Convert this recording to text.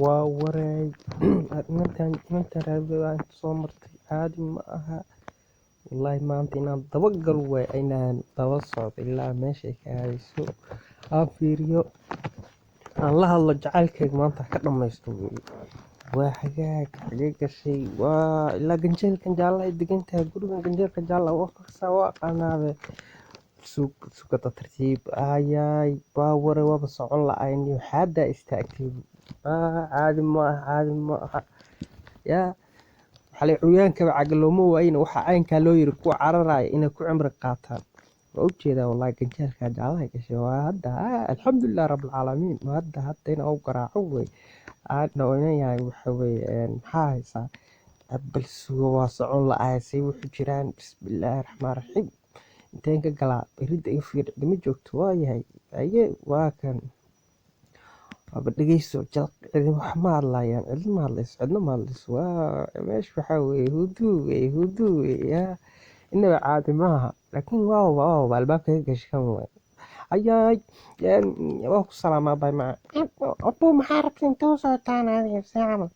Waa wareey, inantan raadada inta soo martay caadi ma aha. Wallaahi maanta inaan daba galo waay, inaan daba socdo ilaa meesha ay ka aadayso aan fiiriyo, aan la hadlo, jacaylkayga maanta ka dhammaysto wey. Waa hagaag, xagee gashay? Waa ilaa ganjeelkan jaallaha ay degan tahay, gurigan ganjeelka jaalla waa kasaa, waa aqaanaabe. Sug sugata tartiib, ayaay, waa wareey, waaba socon la'ayn, xaaddaa istaagtay. Caadi ma aha, caadi ma aha. Yaa waxaa la curyaankaba caga looma waayina, waxa caynkaa loo yiri kuwa cararaya inay ku cimri qaataan. Waa ujeedaa wallahi ganjeelka jaallaha gashay. Waa hadda, alxamdulilah rabbil caalamiin, waa hadda hadda inaan u garaaco wey. Aan dhaho inan yahay, waxa weeye, maxaa haysaa? Bal sugo, waa socon la'ahay, say wuxu jiraan? Bismillaahi raxmaan raxiim, inteen ka galaa? Iridda iga fiir, cidima joogto. Waa yahay, aye, waa kan, waaba dhegeyso jalq, cidi wax ma hadlayaan, cidna ma hadlayso, cidna ma hadlayso. Waa meesha waxaa weeye huduu wey, huduu wey. Yaa inaba caadi maaha, laakiin waa albaabka ka gashay kan waay. Ayaay, waa ku salaamaa, bay maca. Abu, maxaa rabta? Intee u socotaan adiga? See camal?